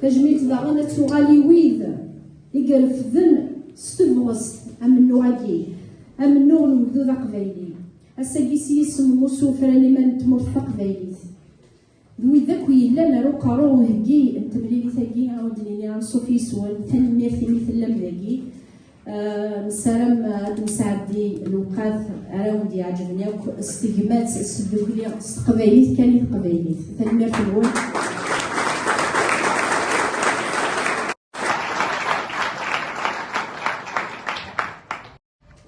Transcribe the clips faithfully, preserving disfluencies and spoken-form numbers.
Tajmilt daɣen ad tuɣal i wid i irefden s tebɣest amennuɣ-agi, amennuɣ n ugdud aqbayli. Ass-agi s yisem n umussu ufran iman n tmurt taqbaylit. D wid akk yellan ar uqerru uheggi n temlilit-agi, ad awen-d-nini anṣuf yes-wen, tanemmirt imi tellam dagi. Ah, nessaram ad nesɛeddi lewqat ara wen-d-iɛeǧben akk s tegmat, s tdukli, s teqbaylit kan i teqbaylit. Tanemmirt-nwen.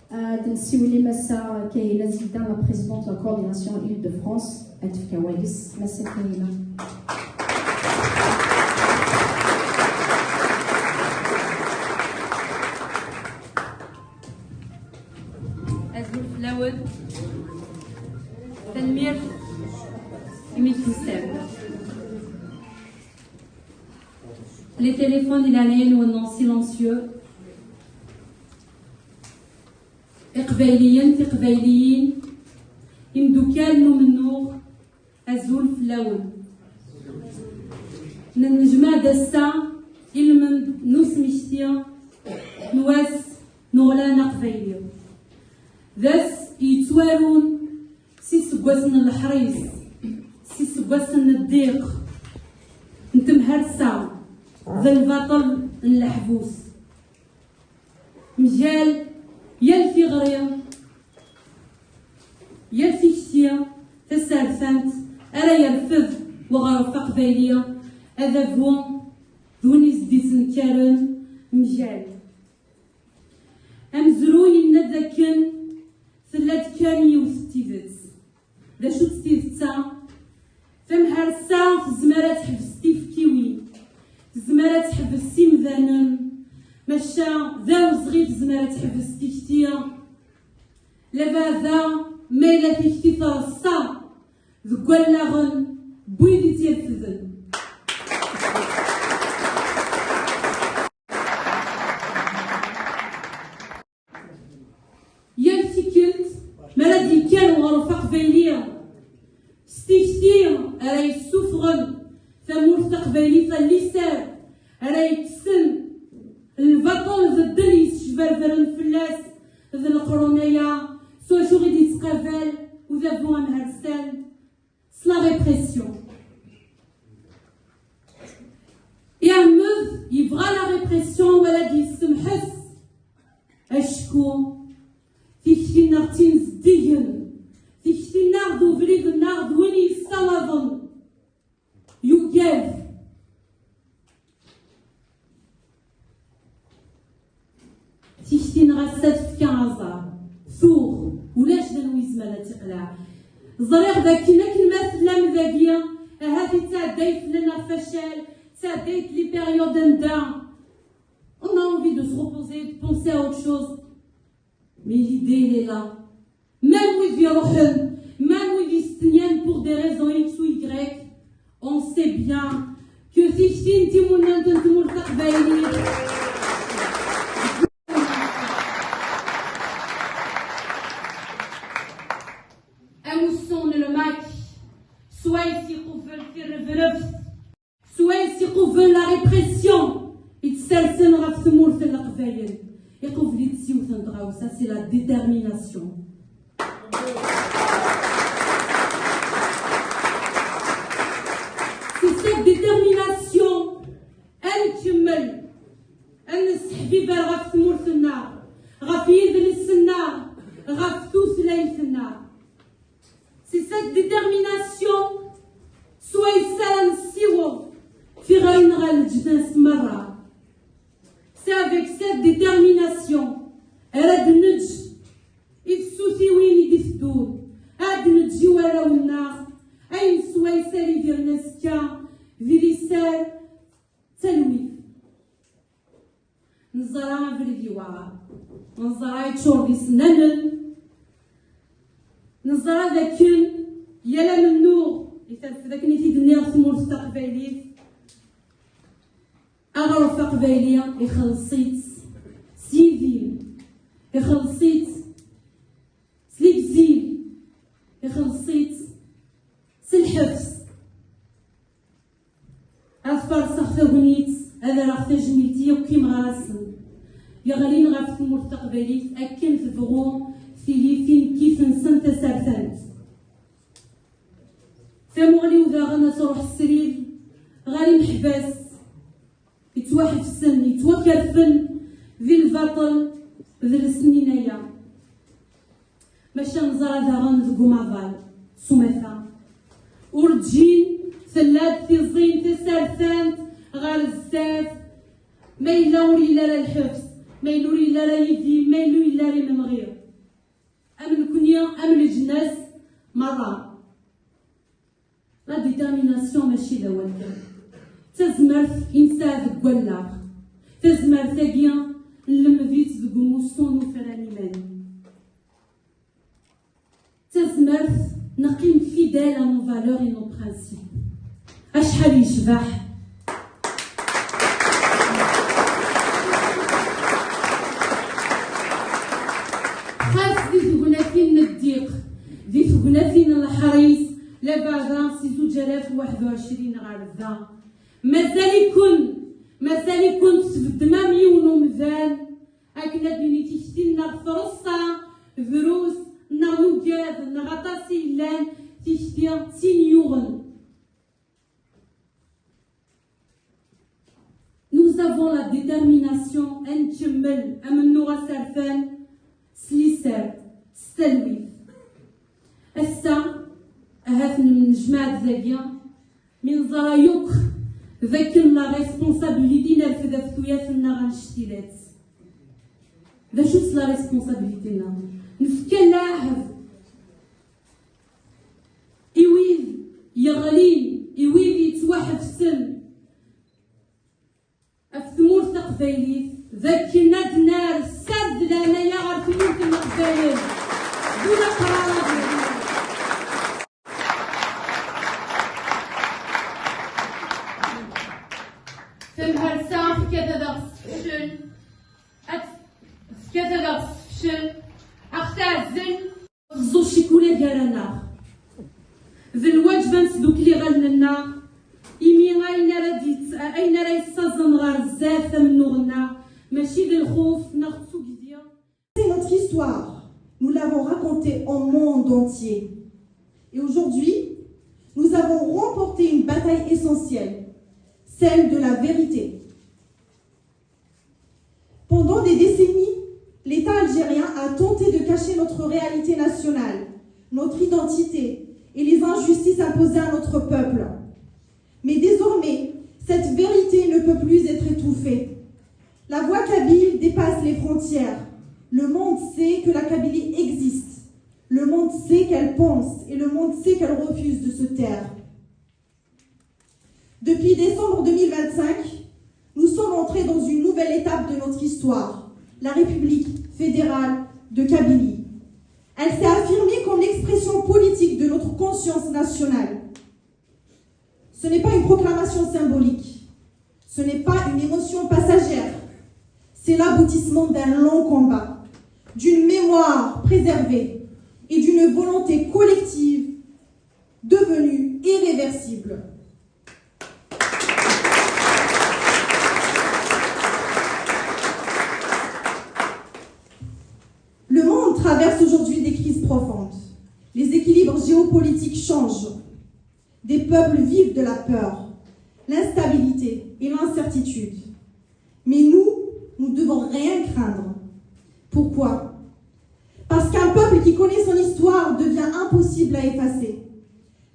Ad nessiwel i Massa Kahina Zida, la présidente de la coordination Île-de-France, ad tefk awal-is. Massa Kahina. Azul fell-awen. Tanemmirt imi d-tusam. Les téléphones di leɛnaya-nwen en silencieux. Iqbayliyen, tiqbayliyin, imdukal n umennuɣ, azul fell-awen. Nennejmaɛ-d ass-a i lmend n usmekti n wass n uɣlan aqbayli. D ass yettwarun s iseggasen n leḥris, s iseggasen n ddiq, n temhersa, d lbaṭel n leḥbus. Mgal yal tiɣri, yal tikti tasertant ara yerfed uɣref aqbayli, adabu d win i s-d-ittenkaren mgal. Amezruy yenna-d akken tella-d kan yiwet n tidet. D acu-tt tidet-a? Tamhersa tezmer ad teḥbes tifkiwin, tezmer ad teḥbes imdanen, maca d awezɣi tezmer ad teḥbes tikti. Labeɛda ma yella tikti treṣṣa deg wallaɣen n wid i tt-irefden. Yal tikkelt mi ara d-yekker uɣref aqbayli s tikti ara yessufɣen tamurt taqbaylit ar liser, ara yekksen lbaṭel d ddel yescberbren fell-as, d leqrun-aya s wacu i d-yettqabal udabu amhersan. S la répression. Iɛemmed yebɣa la répression wala d-yessemḥes. Acku tikti-nneɣ d tin zeddigen, tikti-nneɣ d ubrid-nneɣ d win yessawaḍen. Yugad. Tikti-nneɣ ass-a tefka aẓar, tuɣ, ulac d anwa yezmer ad tt-iqleɛ. Ẓriɣ dakken akken ma tellam dagi, ahat yettɛedday fell-aneɣ facal, ttɛeddayent les périodes anda on a envie de se reposer, de penser à autre chose. Mais l'idée, elle est là. Même wid iruḥen, même wid yestenyan pour des raisons X ou Y, on sait bien que tikti n timunent n tmurt taqbaylit, amussu n lmak, swayes iqubel tirrebrebt, swayes iqubel la répression i tsersen ɣef tmurt n Leqbayel, iqubel-itt s yiwet n tɣawsa, c'est la détermination. C'est cette détermination ad nkemmel, ad nesseḥbiber ɣef tmurt-nneɣ, ɣef yidles-nneɣ, ɣef tutlayt-nneɣ. C'est cette détermination swayes ara nessiweḍ tiɣri-nneɣ ɣer leǧnas merra. C'est avec cette détermination ara d-neǧǧ i tsutiwin i d-iteddun, ad d-neǧǧ i warraw-nneɣ ayen swayes ara idiren azekka di liser d talwit. Neẓra abrid yewɛer, neẓra yeččur d isennanen, neẓra dakken yal amennuɣ i terfed, akken i t-id-nniɣ, tmurt taqbaylit, aɣref aqbayli ixelleṣ-itt s yidim, ixelleṣ-itt s l'exil, ixelleṣ-itt s lḥebs. Ad farṣeɣ tagnit, ad rreɣ tajmilt i yakk imeɣrasen yeɣlin ɣef tmurt taqbaylit akken tebɣu tili tinekkit-nsen tasertant. Tamuɣli-w daɣen ad truḥ srid ɣer imeḥbas yettwaḥebsen, yettwakerfen di lbaṭel d lesnin-aya. Maca neẓra daɣen deg umaḍal s umata, urǧin tella-d tiẓin tasertant ɣer zdat, ma yella ur yelli ara lḥebs, ma yella ur yelli ara yidi, ma yella ur yelli ara imenɣi. Am nekni, am leǧnas merra. La détermination mačči d awal kan. D tazmert i nesɛa deg wallaɣ. Tazmert-agi nlemmed-itt deg umussu n ufran iman. D tazmert neqqim fidèle à nos valeurs et nos principes. Acḥal yecbeḥ! Xas di tegnatin n ddiq, di tegnatin n leḥris, labeɛda si zuǧ alaf u waḥed u ɛecrin ɣer da, mazal-iken, mazal-iken tbeddem am yiwen umdan, akken ad d-nini tikti-nneɣ treṣṣa, drus, neɣ nugad, neɣ aṭas i yellan, tikti d tin yuɣen. Nous avons la détermination ad nkemmel amennuɣ asertan s liser, s talwit. Ass-a, ahat n-, nejmaɛ-d dagi, mi neẓra yakk d akken la responsabilité nerfed ɣef tuyat-nneɣ annect-ilat. D acu-tt la responsabilité-nneɣ? Nefka laɛhed i wid yeɣlin, i wid yettwaḥebsen ɣef tmurt taqbaylit, d akken ad nerr sser d leɛnaya ɣer tmurt n Leqbayel. D ula qrara d leɛnaya. Tamhersa tekkat ad aɣ-tessefcel, ad tekkat ad aɣ-tessefcel, ad aɣ-teɛzel. Ẓẓu ccikula gar-aneɣ. D lwaǧeb ad nesdukkel iɣallen-nneɣ, imi ayen ara d-yett-, ayen ara yessaẓen ɣer zdat amennuɣ-nneɣ, mačči d lxuf neɣ d tugdi. C'est notre histoire. Nous l'avons racontée au monde entier. Et aujourd'hui, nous avons remporté une bataille essentielle, celle de la vérité. Pendant des décennies, l'État algérien a tenté de cacher notre réalité nationale, notre identité et les injustices imposées à notre peuple. Mais désormais, cette vérité ne peut plus être étouffée. La voix kabyle dépasse les frontières. Le monde sait que la Kabylie existe. Le monde sait qu'elle pense et le monde sait qu'elle refuse de se taire. Depuis décembre deux mille vingt-cinq, nous sommes entrés dans une nouvelle étape de notre histoire, la République fédérale de Kabylie. Elle s'est affirmée comme l'expression politique de notre conscience nationale. Ce n'est pas une proclamation symbolique, ce n'est pas une émotion passagère, c'est l'aboutissement d'un long combat, d'une mémoire préservée et d'une volonté collective devenue irréversible. Le monde traverse aujourd'hui des crises profondes. Les équilibres géopolitiques changent. Des peuples vivent de la peur, l'instabilité et l'incertitude. Mais nous, nous ne devons rien craindre. Pourquoi ? Parce qu'un peuple qui connaît son histoire devient impossible à effacer.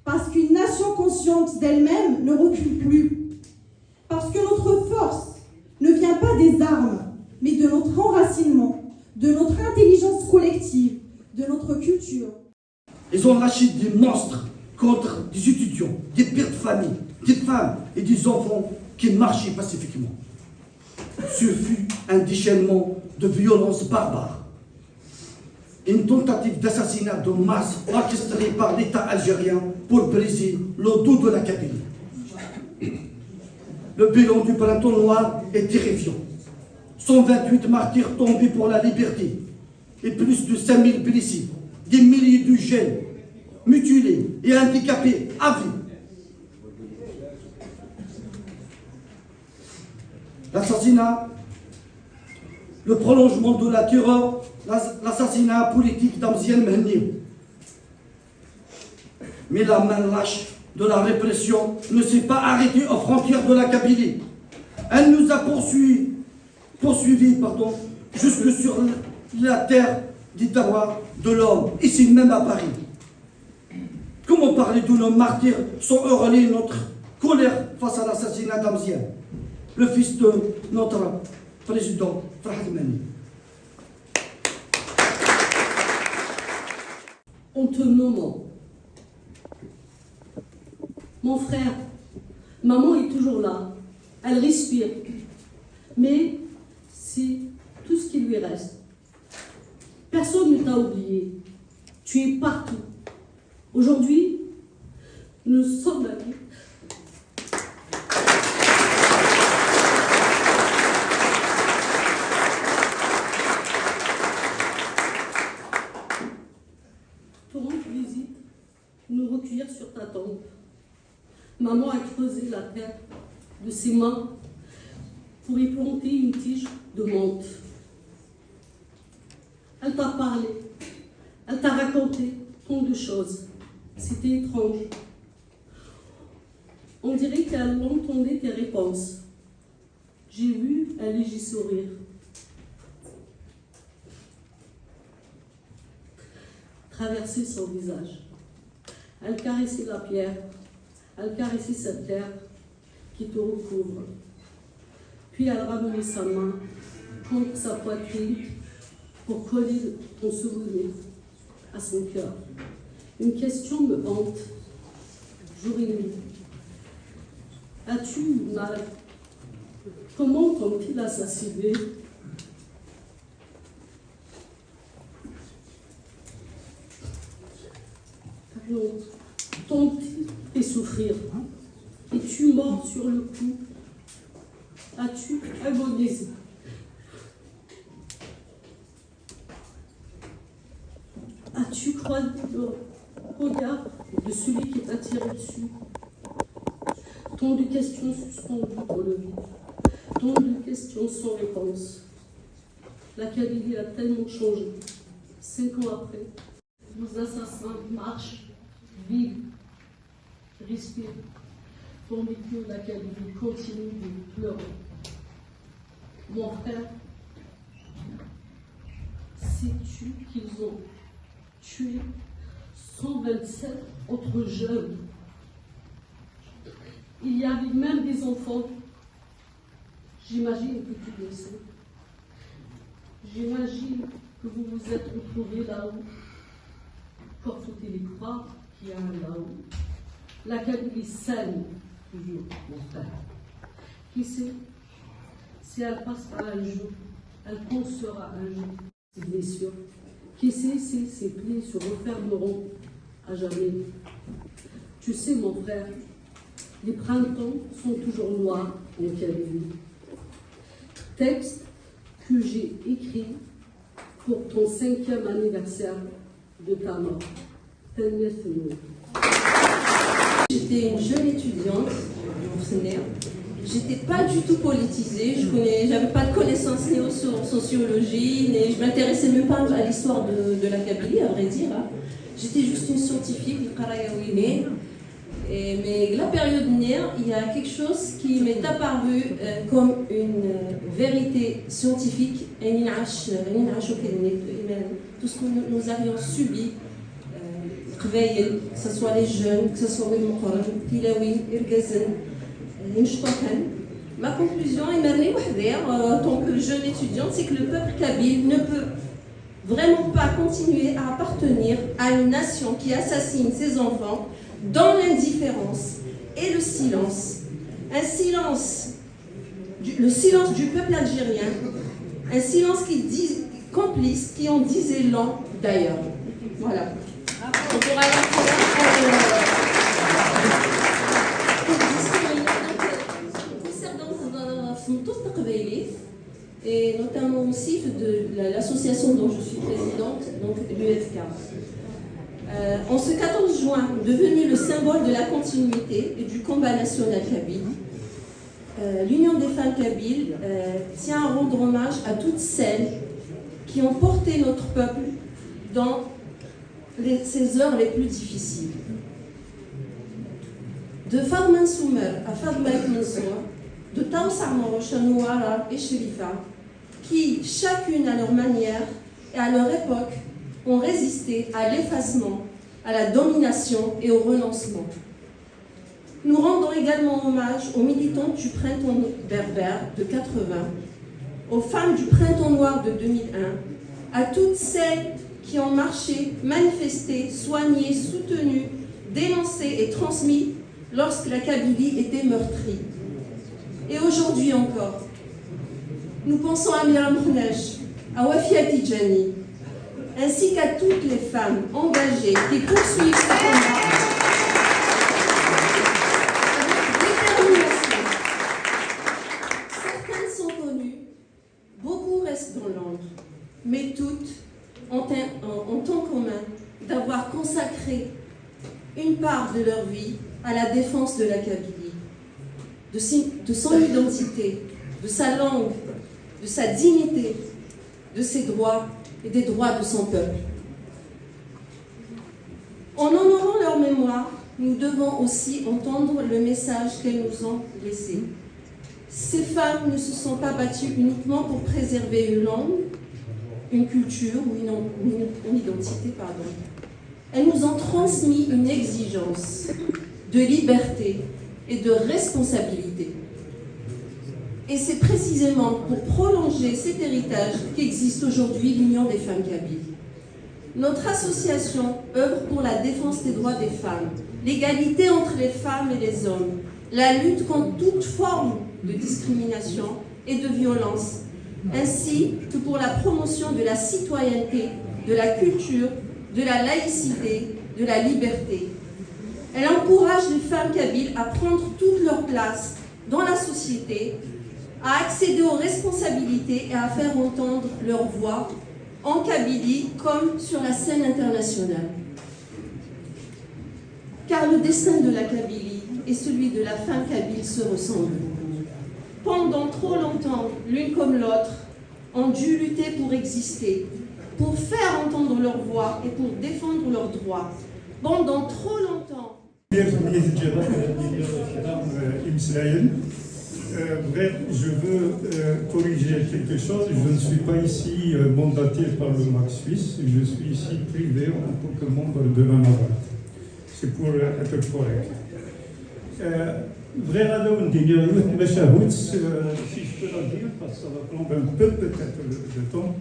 Parce qu'une nation consciente d'elle-même ne recule plus. Parce que notre force ne vient pas des armes, mais de notre enracinement, de notre intelligence collective, de notre culture. Ils ont lâché des monstres contre des étudiants, des pères de famille, des femmes et des enfants qui marchaient pacifiquement. Ce fut un déchaînement de violence barbare. Une tentative d'assassinat de masse orchestrée par l'État algérien pour briser le dos de la Kabylie. Le bilan du printemps noir est terrifiant. Cent vingt-huit martyrs tombés pour la liberté et plus de cinq mille blessés, des milliers de jeunes mutilés et handicapés à vie. L'assassinat, le prolongement de la terreur, l'ass- l'assassinat politique d'Amziane Mhenni. Mais la main lâche de la répression ne s'est pas arrêtée aux frontières de la Kabylie. Elle nous a poursuivis, poursuivis, pardon, jusque sur la terre des Dawa de l'Aube, ici même à Paris. Comment parler de nos martyrs sans hurler notre colère face à l'assassinat d'Amziane, le fils de notre président Farhad Mhenni ? En te nommant. Mon frère, maman est toujours là. Elle respire. Mais c'est tout ce qui lui reste. Personne ne t'a oublié. Tu es partout. Aujourd'hui, nous sommes amis. Te rendre visite, nous recueillir sur ta tombe. Maman a creusé la terre de ses mains pour y planter une tige de menthe. Elle t'a parlé, elle t'a raconté tant de choses. C'était étrange. On dirait qu'elle entendait tes réponses. J'ai vu un léger sourire traverser son visage. Elle caressait la pierre, elle caressait cette terre qui te recouvre. Puis elle ramenait sa main contre sa poitrine pour coller ton souvenir à son cœur. Une question me hante jour et nuit. As-tu eu mal ? Comment t'ont-ils assassiné ? T'ont fait souffrir. Es-tu mort sur le coup ? As-tu agonisé ? As-tu croisé le regard de celui qui t'a tiré dessus ? Tant de questions suspendues dans le vide. Tant de questions sans réponse. La Kabylie a tellement changé. Cinq ans après, nos assassins marchent, vivent, respirent, tandis que la Kabylie continue de pleurer. Mon frère, sais-tu qu'ils ont tué cent vingt-sept autres jeunes ? Il y avait même des enfants. J'imagine que tu le sais. J'imagine que vous vous êtes retrouvés là-haut. Pour toutes les croix qu'il y a là-haut. La Kabylie saigne toujours, mon frère. Qui sait si elle passera un jour, elle pensera un jour ses blessures. Qui sait si ses plaies se refermeront à jamais. Tu sais, mon frère, les printemps sont toujours noirs en Kabylie. Texte que j'ai écrit pour ton cinquième anniversaire de ta mort. Tanemmirt-nwen. J'étais une jeune étudiante, j'étais pas du tout politisée, je connais, j'avais pas de connaissances ni en so- sociologie, ni je m'intéressais même pas à l'histoire de, de la Kabylie, à vrai dire, hein. J'étais juste une scientifique, القراية ويني. Et- mais la période dernière, il y a quelque chose qui m'est apparu euh, comme une euh, vérité scientifique. عيني نعاش- عيني نعاش وكلمة. Tout ce que nous, nous avions subi, euh, les Qbayel, que ce soit les jeunes, que ce soit les Moukourn, Tilawi, Irgazen, euh, Imchkokan. Ma conclusion, est, euh, en tant que jeune étudiante, c'est que le peuple kabyle ne peut vraiment pas continuer à appartenir à une nation qui assassine ses enfants dans l'indifférence et le silence. Un silence du- le silence du peuple algérien, un silence qui dit complice, qui en disait long d'ailleurs. Voilà. Donc, il y aura un problème pour, euh, pour discrimination. Donc, euh, concernant, euh, في النطق القبايلي, et notamment aussi de la- l'association dont je suis présidente, donc l'U F K. Euh, en ce quatorze juin, devenu le symbole de la continuité et du combat national kabyle, euh, Euh, l'Union des femmes kabyles euh, tient à rendre hommage à toutes celles qui ont porté notre peuple dans les- ces heures les plus difficiles. De Fadma Soumer à Fadma Mansour, de Taous Amrouche à Nouara et Sherifa, qui, chacune à leur manière et à leur époque, ont résisté à l'effacement, à la domination et au renoncement. Nous rendons également hommage aux militantes du printemps berbère de quatre-vingts, aux femmes du printemps noir de deux mille un, à toutes celles qui ont marché, manifesté, soigné, soutenu, dénoncé et transmis lorsque la Kabylie était meurtrie. Et aujourd'hui encore, nous pensons à Myriam Ghnache, à Wafia Tidjani, ainsi qu'à toutes les femmes engagées qui poursuivent ce combat avec détermination. Certaines sont connues, beaucoup restent dans l'ombre, mais toutes ont un, ont en commun d'avoir consacré une part de leur vie à la défense de la Kabylie, de si- de son identité, de sa langue, de sa dignité, de ses droits et des droits de son peuple. En honorant leur mémoire, nous devons aussi entendre le message qu'elles nous ont laissé. Ces femmes ne se sont pas battues uniquement pour préserver une langue, une culture ou une, une- une identité, pardon. Elles nous ont transmis une exigence de liberté et de responsabilité. Et c'est précisément pour prolonger cet héritage qu'existe aujourd'hui l'Union des femmes kabyles. Notre association œuvre pour la défense des droits des femmes, l'égalité entre les femmes et les hommes, la lutte contre toute forme de discrimination et de violence, ainsi que pour la promotion de la citoyenneté, de la culture, de la laïcité, de la liberté. Elle encourage les femmes kabyles à prendre toute leur place dans la société, à accéder aux responsabilités et à faire entendre leur voix en Kabylie comme sur la scène internationale. Car le destin de la Kabylie et celui de la femme kabyle se ressemblent. Pendant trop longtemps, l'une comme l'autre ont dû lutter pour exister, pour faire entendre leur voix et pour défendre leurs droits. Pendant trop longtemps, Bienvenue, euh, imeslayen. Euh, bref, je veux euh, corriger quelque chose. Je ne suis pas ici euh, mandaté par le MAK Suisse. Je suis ici privé en tant que membre de la Naval. C'est pour euh, être correct. Euh, Bref, ad awen-d-iniɣ yiwet n tmacahut, euh, si je peux la dire, parce que ça va prendre un peu peut-être le, le temps.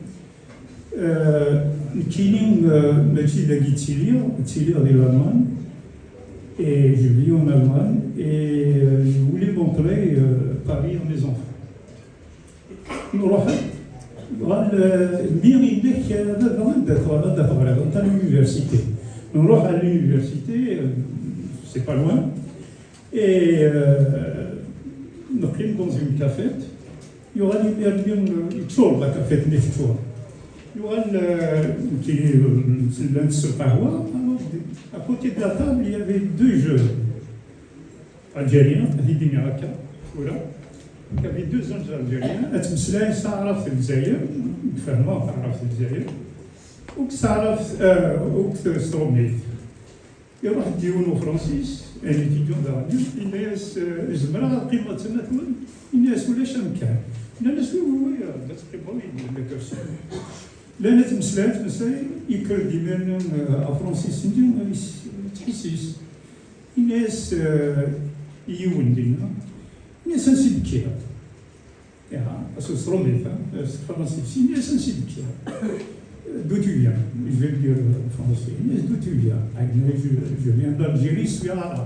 Euh, nekkini, euh, mačči dagi ttiliɣ, ttiliɣ di l'Allemagne, et je vis en Allemagne, et euh, je voulais montrer euh, Paris à mes enfants. Nruḥ ɣer mi inek baba anda teɣriḍ, anta l'université. Nruḥ à l'université, euh, c'est pas loin, et euh, neqqim dans une cafette. Yuɣal imir-nni yeččur la cafette-nni teččur. Yuɣal euh, nekkini euh, llant s lqahwa. À côté de la table il y avait deux jeunes algériens, ad d-iniɣ akka tura. Il y avait deux jeunes algériens, ad ttmeslayen s taɛrabt n Lezzayer, fehmeɣ taɛrabt n Lezzayer, uk s taɛrabt, uk s trumit. Iruḥ-d yiwen ufransis, un étudiant daɣen, yenna-yas, zemreɣ ad qqimeɣ d tama-twen? Yenna-yas ulac amkan. Nnan-as wi wi wi ad teqqimeḍ yid-i la personne. Llan ad ttmeslayen ttmeslayen, yekker-d imir-nni afransis-nni yettḥessis. Yenna-yas i yiwen dinna, yenna-yas ansi d-kkiɣ. Iha, parce que s trumit, s tefransist, yenna-yas ansi d-kkiɣ. D'où tu viens? Je vais le dire en français. Yenna-yas d'où tu viens? Ah, yenna-yas, je, je viens d'Algérie, je suis arabe.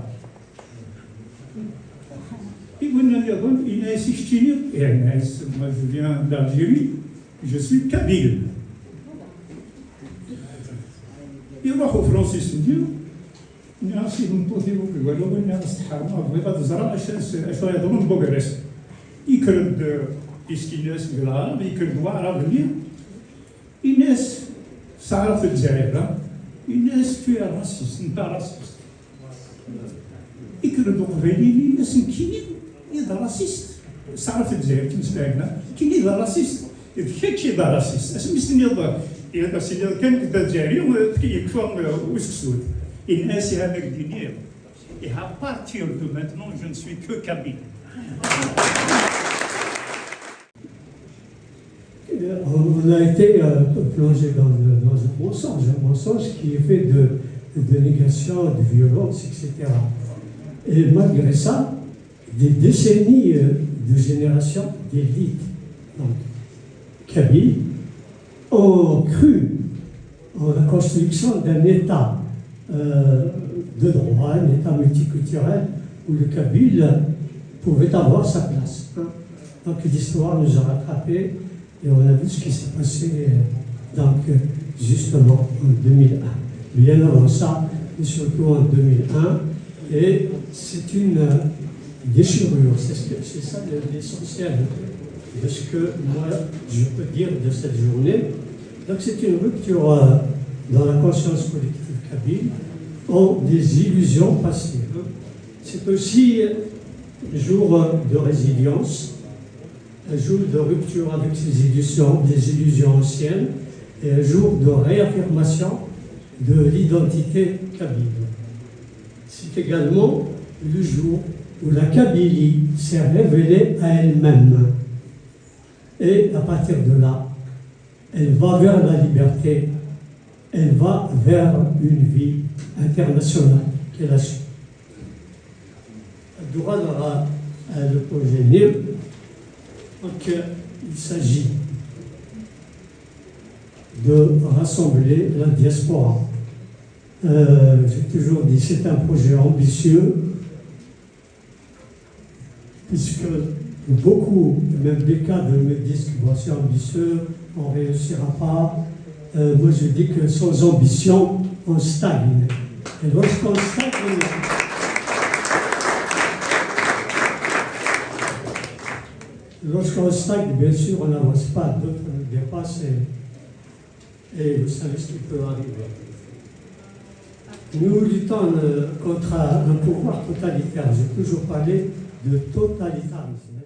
Iwenna nniḍen, yenna-yas i keččini? Yenna-yas moi je viens d'Algérie, je suis kabyle. Iruḥ ufransis-nni, nniɣ-as i tmeṭṭut-iw deg waluɣ, nniɣ-as tḥerma, bɣiɣ ad ẓreɣ acu ara yeḍrun deg Bugarest. Yekker-d, puisque yenna-yas deg leɛrab, yekker-d waɛrab-nni, yenna-yas s taɛrabt n Lezzayer, yenna-yas tu es raciste, netta raciste. Yekker-d uqbayli-nni, yenna-yas nekkini i d raciste. Tesɛa ɣef Lezzayer ttmeslayen, kini d arasist, d kečč i d arasist. Asmi s-tenniḍ, i as-tiniḍ kan d Azzayri, yekfa useksut. Ini-as, iha, ad ak-d-iniɣ, iha, à partir de maintenant, je ne suis que kabyle. On a été euh, plongé dans, dans un mensonge, un mensonge qui est fait de, de négation, de violence, et cetera. Et malgré ça, des décennies euh, de générations d'élites, donc, kabyles, ont cru en la construction d'un État euh, de droit, un État multiculturel, où le kabyle pouvait avoir sa place. Hein. Donc l'histoire nous a rattrapés et on a vu ce qui s'est passé euh, donc, euh, justement en deux mille un. Bien avant ça, et surtout en deux mille un. Et c'est une euh, déchirure, c'est ce que- c'est ça le- l'essentiel de ce que moi je peux dire de cette journée. Donc c'est une rupture euh, dans la conscience collective kabyle, en des illusions passées. C'est aussi un jour euh, de résilience, un jour de rupture avec ces illusions, des illusions anciennes, et un jour de réaffirmation de l'identité kabyle. C'est également le jour où la Kabylie s'est révélée à elle-même. Et à partir de là, elle va vers la liberté, elle va vers une vie internationale qu'elle assume. Ad uɣaleɣ ɣer le projet-nni. Donc, euh, il s'agit de rassembler la diaspora. Euh, J'ai toujours dit, c'est un projet ambitieux, puisque beaucoup, même des cadres me disent que bon, c'est ambitieux, on ne réussira pas. Euh, moi, je dis que sans ambition, on stagne. Et lorsqu'on stagne, lorsqu'on stagne, bien sûr, on n'avance pas, d'autres nous dépassent et, et vous savez ce qui peut arriver. Nous luttons euh, contre un pouvoir totalitaire. J'ai toujours parlé de totalitarisme.